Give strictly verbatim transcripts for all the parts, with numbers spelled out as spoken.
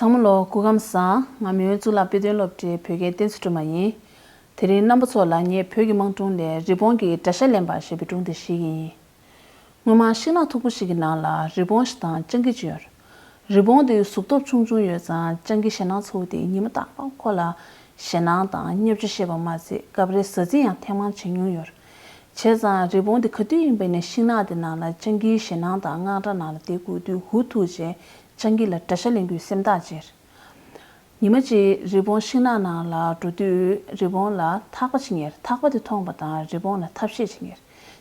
ཚང་མ་ལོ་སྐུ་ཁམས་བཟང་། ང་མིན་འོད་གཙུག་ལག་དཔེ་སྟོན་སློབ་གྲྭའི་བོད་སྐད་བསྟན་འཛིན་སྒྲོལ་མ་ཡིན། དེ་རིང་རྣམ་པ་ཚོ་ལ་ངས་བོད་ཀྱི་དམངས་སྒྲུང་ལས་རི་བོང་གི་དགྲ་ཤ་ལེན་པ་ཞེས་པའི་སྒྲུང་དེ་བཤད་ཀྱི་ཡིན། སྔོན་མ་ཤིང་ནགས་མཐུག་པོ་ཞིག་གི་ནང་ལ་རི་བོང་ཞིག་དང་སྤྱང་ཀི་ཅིག་ཡོད། རི་བོང་དེའི་གཟུགས་སྟོབས་ཆུང་ཆུང་ཡོད་ཙང་སྤྱང་ཀི་ཞེད་སྣང་ཚ་བོ་དེས་ཉི་མ་རྟག་པར་ཁོ་ལ་ཞེད་སྣང་དང་བརྙས་བཅོས་བཤད་པ་མ་ཟད་སྐབས་རེ་ཟ་རྫས་ཡང་ཐེངས་མང་བྱེད་མྱོང་ཡོད། བྱས་ཙང་རི་བོང་དེ་ག་དུས་ཡིན་པ་ཡིན་ནའི་ཤིང་ནགས་དེ་ནང་ལ་སྤྱང་ཀིའི་ཞེད་སྣང་དང་དངངས་སྐྲག་ནང་ལ་བསྡད་དགོས་དུས་ཧུར་ཐུག་བྱས་སྤྱང་ཀི་ལ་དགྲ་ཤ་ལེན་རྒྱུའི་སེམས་ཐག་བཅད། ཉི་མ་གཅིག་རི་བོང་ཤིང་ནགས་ནང་ལ་འགྲོ་དུས་རི་བོང་ལ་ཐག་པ་ཅིག་ཉར། ཐག་པ་དེ་མཐོང་པ་དང་རི་བོང་ལ་ཐབས་ཤེས་ཅིག་ཉར།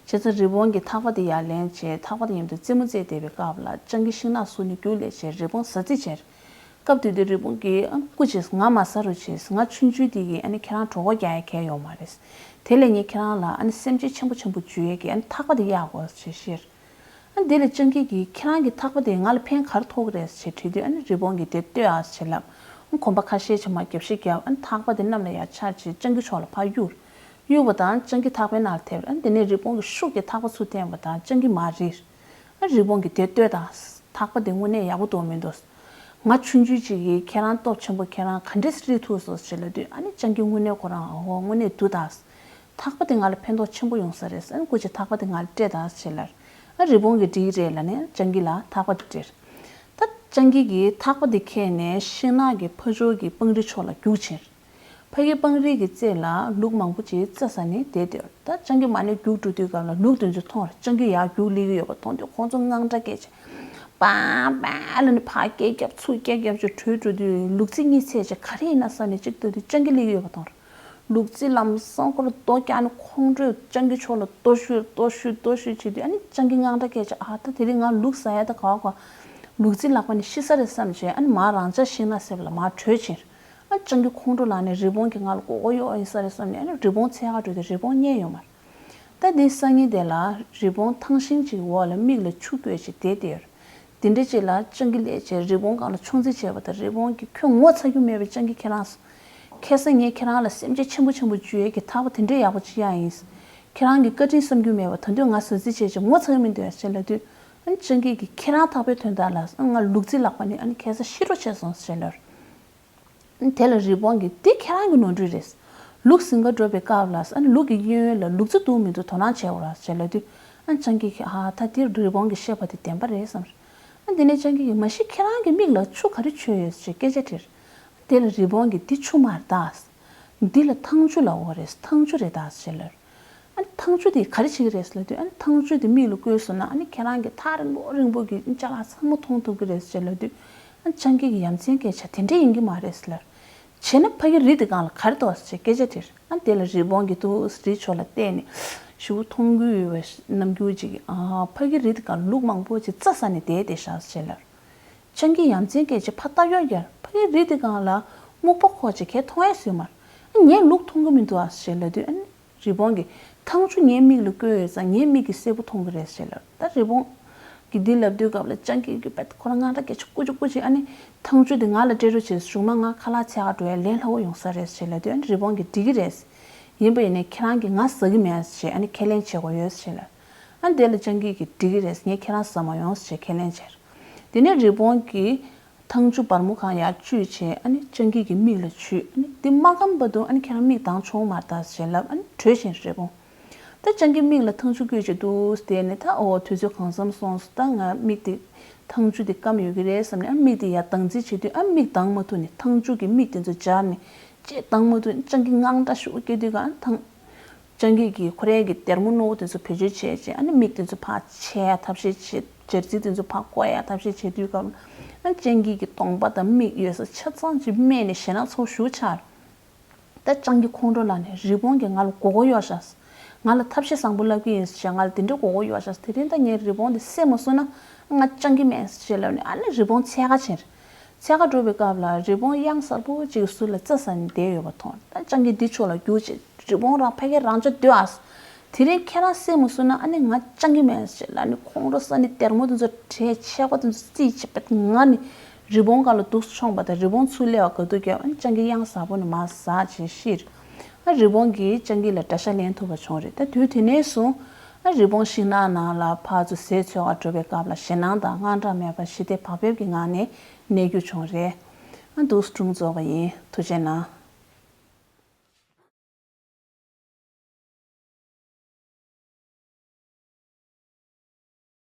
བྱས་ཙང་རི་བོང་གིས་ཐག་པ་དེ་ཡར་ལེན་བྱས་ཐག་པ་དེ་མཉམ་དུ་རྩེད་མོ་རྩེས་བསྡད་པའི་སྐབས་ལ་སྤྱང་ཀི་ཤིང་ནགས་ཟུར་ནས་རྒྱུགས་སླེབས་བྱས་རི་བོང་ཟ་རྩིས་བྱས། སྐབས་དེ་དུས་རི་བོང་གིས་ཨ་སྐུ་མཁྱེན། ང་མ་ཟ་རོགས་བྱེད། ང་ཆུང་ཆུང་དེ་གིས་ཨ་ནི་ཁྱེད་རང་གྲོད་ཁོག་རྒྱག་ཡ་གང་ཡོད་མ་རེད། དེ་ལས་ངས་ཁྱེད་རང་ལ་ཨ་ནི་སེམས་ཅན་ཆེན་པོ་ཆེན་པོ་འཇུ་ཡས་ཀྱི་ཨ་ནི་ཐག་པ་དེ་གཡར་དགོས་ཞེས་བཤད། ཨ་ནི་དེ་ལ་སྤྱང་ཀི་གིས་ཁྱེད་རང་གི་ཐག་པ་དེས་ང་ལ་ཕན་ག་རེ་ཐོགས་ཀྱི་རེད་ཞེས་དྲིས་དུས་ཨ་ནི་རི་བོང་གིས་དེ་ལྟོས་ཨ་ཞེས་ལབ། ཨ་ནི་གོམ་པ་ཁ་ཤས་ཅིག་མར་རྒྱབ་བཤིག་བརྒྱབ། ཨ་ནི་ཐག་པ་དེ་གནམ་ལ་ཡར་འཕྱར་བྱས་སྤྱང་ཀི་ཕྱོགས་ལ་ཕར་གཡུགས། གཡུགས་པ་དང་སྤྱང་ཀི་ཐག་པའི་ནང་ལ་ཐེབས། ཨ་ནི་དེ་ནས་རི་བོང་གིས་ཤུགས་ཀྱིས་ཐག་པ་ཚུར་འཐེན་པ་དང་སྤྱང་ཀི་མར་རིལ། ཨ་རི་བོང་གིས་དེ་ལྟོས་དང་། ཐག་པ་དེ་དངོས་གནས་ཡག་པོ་འདུག་མི་འདུག་ང་ཆུང་ཆུང་ཅིག་གིས་ཁྱེད་རང་སྟོབས་ཆེན་པོ། ཁྱེད་རང་ག་འདྲས་རིལ་ཐུབ་སོང་ཞེས་ལབ་དུས་ཨ་ནི་སྤྱང་ཀི་དངོས་གནས་ཁོ་རང་ཨོ་དངོས་གནས་འདུག་དང་། ཐག་པ་དེ་ང་ལ་ཕན་ཐོགས་ཆེན་པོ་ཡོང་ས་རེད། ཨ་ནི་སྐུ་མཁྱེན་ཐག་པ་དེ་ང་ལ་སྤྲད་དང་ཞེས་ལབ། ཨ་རི་བོང་གིས་འགྲིག་གི་རེད་ལབ་ནས་སྤྱང་ཀི་ལ་ཐག་པ་དེ་སྤྲད། ད་སྤྱང་ཀི་གིས་ཐག་པ་དེ་ཁྱེར་ནས་ཤིང་ནགས་ཀྱི་ཕ་ཕྱོགས་ཀྱི་སྤང་རི་ཕྱོགས་ལ་རྒྱུགས་ཕྱིན། ཕ་གི་སྤང་རི་གི་རྩེ་ལ་ལུག་མང་པོ་ཅིག་རྩྭ་ཟ་ནས་བསྡད་ཡོད། ད་སྤྱང་ཀི་མར་ནས་རྒྱུགས་འགྲོ་དུས་སྐབས་ལ་ལུག་དེ་ཚོ་མཐོང་བར་སྤྱང་ཀི་ཡར་རྒྱུགས་སླེབས་ཀྱི་ཡོད་པ་མཐོང་དུས་ཁོང་ཚོ་དངངས་སྐྲག་སྐྱེས་བྱས། པང་པང་ལབ་ནས་ཕར་སྐད་བརྒྱབ་ཚུར་སྐད་བརྒྱབ་བྱས་བྲོས་འགྲོ་དུས་ལུག་རྫི་གཉིད་སད་བྱས་ག་རེ་ཡིན་ན་བསམ་ནས་གཅིག་ལྟ་དུས་སྤྱང་ཀི་སླེབས་ཀྱི་ཡོད་པ་མཐོང་། ལུག་རྫི་ལམ་སང་ཁོ་ལ་རྡོ་བཀྱགས་ནས་ཁོང་ཁྲོས་སྤྱང་ཀི་ཕྱོགས་ལ་རྡོ་གཞུས་རྡོ་གཞུས་རྡོ་གཞུས་བྱེད་དུས་ཨ་ནི་སྤྱང་ཀི་དངངས་སྐྲག་སྐྱེས་བྱས། ཨ་ད་དེ་རིང་ང་ལུག་ཟ་ཡ་ད་ག་བ་ག་ལུག་རྫི་ལག་པ་ནས་ཤི་ས་རེད་བསམ་བྱས་ཨ་ནི་མར་རང་འཇགས་ཤིང་ནགས་ཟེར་བ་ལ་མར་བྲོས་ཕྱིན། ཨ་སྤྱང་ཀི་ཁོང་ཁྲོ་ལངས་ནས་རི་བོང་གིས་ང་ལ་མགོ་སྐོར་གཡོག་ཡིན་ས་རེད་བསམ་ནས་ཨ་ནི་རི་བོང་འཚོལ་ག་འགྲོ་དུས་རི་བོང་རྙེད་ཡོད་མ་རེད། ད་དེའི་སང་ཉིན་དེ་ལ་རི་བོང་ཐང་ཤིང་གཅིག་གི་འོག་ལ་མིག་ལ་ཆུ་བསྐོལ་བྱས་བསྡད་དེ་ཡོད། དེ་འདྲ་ཅིག་ལ་སྤྱང་ཀི་སླེབས་བྱས་རི་བོང་སྒང་ལ་མཆོང་རྩིས་བྱས་པ་དང་རི་བོང་གིས་ཁྱོད་ངོ་ཚ་རྒྱུ་མེད་པའི་སྤྱང་ཀི་ཁྱེད་རང་། ཁ་སང་ངས་ཁྱེད་རང་ལ་སེམས་ཅན་ཆེན་པོ་ཆེན་པོ་འཇུ་ཡས་ཀྱི་ཐག་པ་དེ་འདྲའི་ཡག་པོ་ཅིག་གཡར་ཡིན། ཁྱེད་རང་གི་བཀའ་དྲིན་བསམ་རྒྱུ་མེད་པ་ད་དུང་ང་ཟ་རྩིས་བྱས་བྱས་ངོ་ཚ་གི་མི་འདུག་ཡ་ཞེས་ལབ་དུས། ཨ་ནི་སྤྱང་ཀི་གིས་ཁྱེད་རང་ཐག་པའི་དོན་དག་ལ་ང་ལུག་རྫི་ལག་པ་ནས་ཨ་ནི་ཁ་སང་ཤི་འགྲོ་བྱས་སོང་ཞེས་ལབ། དེ་ལ་རི་བོང་གིས་འདི་ཁྱེད་རང་གི་ནོར་འཁྲུལ་རེད། ལུག་ཟིན་ག་འགྲོ་བའི་སྐབས་ལ་ཨ་ནི་ལུག་གི་གཡས་གཡོན་ལ་ལུག་རྫི་འདུག་མི་འདུག་དོ་སྣང་བྱེད་དགོས་ར་ཞེས་ལབ་དུས། ཨ་ནི་སྤྱང་ཀི་གིས་ཨ་ད་འདི་རི་བོང་གིས་བཤད་པ་དེ་བདེན་པ་རེད་བསམ། ཨ་དེ་ནས་སྤྱང་ཀི་གིས་མ་གཞི་ཁྱེད་རང་གི་མིག་ལ་ཆུ་ག་རེ་མཆོད་ཡོད་ཅེས་སྐད་ཆ་དྲིས། དེ་ལ་རི་བོང་གིས་འདི་ཆུ་མ་རེད་ད། འདི་ལ་ཐང་ཆུ་ལབ་དགོས་རེད། ཐང་ཆུ་རེད་ད་ཞེས་ལབ། ཨ་ནི་ཐང་ཆུ་དེ་ག་རེ་བྱེད་ཀྱི་རེད་ལབ་དུས་ཨ་ནི་ཐང་ཆུ་དེ་མིག་ལ་བསྐོས་སོང་ན་ཨ་ནི་ཁྱེད་རང་གི་ཐག་རིང་པོ་རིང་པོ་གི་ཅ་ལག་ཚང་མ་མཐོང་ཐུབ་ཀྱི་རེད་ཅེས་ལབ་དུས་ཨ་ནི་སྤྱང་ཀི་གིས་ཡ་མཚན་སྐད་ཆ་དེ་འདྲ་ཡིན་གྱི་མ་རེད་ལབ། བྱས་ན་ཕ་གི་རི་དེ་སྒང་ལ་ག་རེ་འདུག་ཅེས་སྐད་ཆ་དྲིས། ཨ་ནི་དེ་ལ་རི་བོང་གིས་ཏོག་ཙམ་རི་ཕྱོགས་ལ་བལྟས་ནས་ཞེ་པོ་མཐོང་གི་ཡོད་པའི་རྣམ་འགྱུར་ཅིག་གིས་ཨ་ཕ་གི་རི་དེ་སྒང་ལ་ལུག་མང་པོ་ཅིག་རྩྭ་ཟ་ནས་བསྡད་བསྡད་ཤག་ཅེས་ལབ། སྤྱང་ཀིས་ཡ་མཚན་སྐད་ཆ་ཕར་ལྟ་ཡོང་ཡར་ཕ་གི་རི་དེ་སྒང་ལ་སྨུག་པ་ཁོག་ཅིག་གས་མཐོང་ཡས་སུ་ཡོད་མ་རེད། ངས་ལུག་མཐོང་གི་མི་འདུག་ཨ་ཞེས་ལབ་དུས་ཨ་ནི་རི་བོང་གིས་ཐང་ཆུ་ངའི་མིག་ལ་བསྐོས་ཡོད་ཙང་ངའི་མིག་གིས་གསལ་པོ་མཐོང་གི་རེད་ཞེས་ལབ། ད་རི་བོང་གིས་འདི་ལབ་དུས་སྐབས་ལ་སྤྱང་ཀི་གིས་དཔེ་ཁོ་རང་དངངས་སྐྲག་སྐད་ཆ་ཀུ་ཅོ་ཀུ་ཅིག་ཨ་ནི་ཐང་ཆུ་དེ་ང་ལ་སྤྲད་རོགས་བྱས་གཞུག་མ་ང་ཁ་ལག་འཚོལ་ག་འགྲོ་ཡས་ལས་སླ་བོ་ཡོང་ས་རེད་ཞེས་ལབ་དུས་ཨ་ནི་རི་བོང་གིས་འགྲིག་གི་རེད། ཡིན་པ་ཡིན་ནའི་ཁྱེད་རང་གིས་ང་ཟ་གི་མེད་ཞེས་ཨ་ནི་ཁས་ལེན་བྱེད་དགོས་ཡོད་ཞེས་ལབ། ཨ་ནི་དེ་ལ་སྤྱང་ཀི་གིས་འགྲིག་གི་རེད། ངས་ཁྱེད་རང་ཟ་མ་ཡོང་ཞེས་ཁས་ལེན་བྱས། དེ་ནས་རི་བོང་གིས་ཐང་ཆུ་སྦར་མོ་གང་ཡར་བཅུས་བྱས་ཨ་ནི་སྤྱང་ཀི་གི་མིག་ལ་བྱུགས། ཨ་ནི་འདི་མ་སྐམ་བར་དུ་ཨ་ནི་ཁྱེད་རང་མིག་གདངས་ཆོག་མ་རེད་ཞེས་ལབ། ཨ་ནི་བྲོས་ཕྱིན་རི་བོང་། ད་སྤྱང་ཀི་མིག་ལ་ཐང་ཆུ་བསྐོས་བྱས་འདུག་བསྡད་ནས་ད་ཨོ་དུས་ཚོད་གང་འཚམ་སོང་སོང་། ད་ང་མིག་དེ་ཐང་ཆུ་དེ་སྐམ་ཡོད་ཀྱི་རེད་བསམ་ནས་ཨ་མིག་དེ་ཡར་གདངས་རྩིས་བྱེད་དུས་ཨ་མིག་གདངས་མ་ཐུབ་ནས་ཐང་ཆུ་གི་མིག་དེ་ཚོ་འབྱར་ནས་ཅེས་གདངས་མ་ཐུབ་ནས་སྤྱང་ཀི་དངངས་སྐྲག་ཤུགས་སྐྱེ་དུས་གང་ཐང་། སྤྱང་ཀི་གིས་ཁོ་རའི་གི་སྡེར་མོ་རྣོ་བོ་དེ་ཚོ་བེད་སྤྱོད་བྱས་བྱས་ཨ་ནི་མིག་དེ་ཚོ་ཕར་ཕྱེ་ཡ་ཐབས་ཤེས་བྱས། འབྱར་རྩི་དེ་ཚོ་ཕར་བཀོག་ཡ་ཐབས་ཤེས་བྱེད་དུས་སྐབས་ཨ་ནི་སྤྱང་ཀི་གི་གདོང་པ་དང་མིག་ཡོད་ས་ཆ་ཚང་ཅིག་རྨས་ནས་ཞེད་སྣང་ཚ་བོ་ཞེ་པོ་ཆགས། ད་སྤྱང་ཀི་ཁོང་ཁྲོ་ལངས་ནས་རི་བོང་གིས་ང་ལ་མགོ་སྐོར་གཡོགས་ཤག་ང་ལ་ཐབས་ཤེས་བཟང་པོ་བསླབ་ཀྱི་ཡིན་ཞེས་ང་ལ་དེ་འདྲའི་མགོ་སྐོར་གཡོགས་ཤག་དེ་རིང་ད་ངས་རི་བོང་དེ་བསད་མ་སོང་ན་ང་སྤྱང་ཀི་མེད་ཞེས་ལབ་ནས་ཨ་ནི་རི་བོང་འཚོལ་ག་ཕྱིན། འཚོལ་ག་འགྲོ་བའི་སྐབས་ལ་རི་བོང་གཡང་གཟར་པོ་ཅིག་གི་ཟུར་ལ་རྩྭ་ཟ་ནས་བསྡད་ཡོད་པ་མཐོང་། ད་སྤྱང་ཀིས་འདི་ཕྱོགས་ལ་རྒྱུགས་བྱས་རི་བོང་རང་ཕ་གིར་རང་འཇགས་སྡོད་ཨ། དེ་རིང་ཁྱེད་རང་བསད་མ་སོང་ན་ཨ་ནི་ང་སྤྱང་ཀི་མེད་ཞེས་ལབ་ནས་ཁོང་ཁྲོ་ཟ་ནས་སྡེར་མོ་དེ་ཚོ་བྲེས་ཆས་གོས་དེ་ཚོ་རྩིས་བྱས་པས་ང་ནི་རི་བོང་སྒང་ལ་འདུག་སེ་མཆོངས་པ་དང་རི་བོང་ཚུར་སླེབས་པ་ག་དུས་རྒྱབ་ཨ་ནི་སྤྱང་ཀིས་གཡང་གཟར་པོ་ནས་མར་ཟགས་བྱས་ཤི། ཨ་རི་བོང་གིས་སྤྱང་ཀི་ལ་དགྲ་ཤ་ལེན་ཐུབ་པ་བྱུང་རེད། ད་དུས་དེ་ནས་བཟུང་ཨ་རི་བོང་ཤིང་ནགས་ནང་ལ་ཕར་ཚུར་ཟས་འཚོལ་ག་འགྲོ་བའི་སྐབས་ལ་ཞེད་སྣང་དང་དངངས་སྐྲག་མེད་པར་ཞི་བདེ་བག་ཕེབས་ཀྱི་ངང་ནས་གནས་རྒྱུ་བྱུང་རེད། འདུག་སེ་སྒྲུང་རྫོགས་པ་ཡིན། ཐུགས་རྗེ་གནང་།